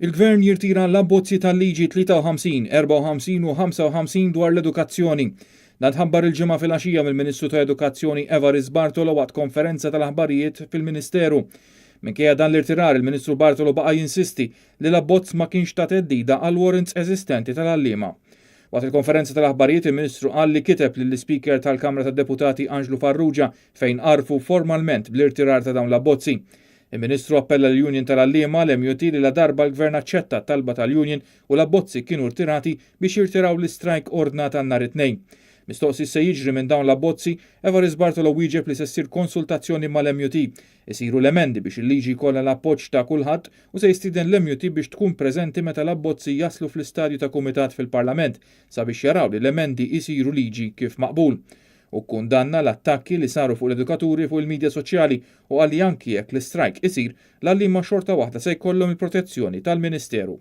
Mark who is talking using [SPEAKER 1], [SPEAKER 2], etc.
[SPEAKER 1] Il-Gvern jirtira l-abbozzi tal-liġi 53, 54 u 55 dwar l-edukazzjoni. Dan tħabbar il-Ġimgħa filgħaxija mill-Ministru tal-Edukazzjoni Evarist Bartolo waqt konferenza tal-aħbarijiet fil-Ministeru. Minkejja dan l-irtirar, il-Ministru Bartolo baqa' jinsisti li l-abbozz ma kienx ta' theddida għall-warrants eżistenti tal-għalliema. Waqt il-konferenza tal-aħbarijiet, il-Ministru qal li kiteb lill-Ispeaker tal-Kamra tad-Deputati Anġlu Farrugia fejn għarrfu formalment bl-irtirar ta' dawn l-abbozzi. Il-Ministru appella lill-Union tal-Għalliema, l-MUT, li ladarba l-Gvern aċċetta t-talba tal-Union u l-abbozzi kienu rtirati biex jirtiraw l-istrajk ordnat għal nhar it-Tnejn. Mistoqsi x'se jiġri minn dawn l-abbozzi, Evarist Bartolo wieġeb li se ssir konsultazzjoni mal-MUT, isiru l-emendi biex il-liġi jkollha l-appoġġ ta' kulħadd u se jistieden l-MUT biex tkun preżenti meta l-abbozzi jaslu fl-istadju ta' kumitat fil-Parlament sabiex jaraw li l-emendi jsiru liġi kif maqbul. Hu kkundanna l-attakki li saru fuq l-edukaturi fuq il-midja soċjali u qal li anki jekk l-istrajk isir, l-għalliema xorta waħda se jkollhom il-protezzjoni tal-Ministeru.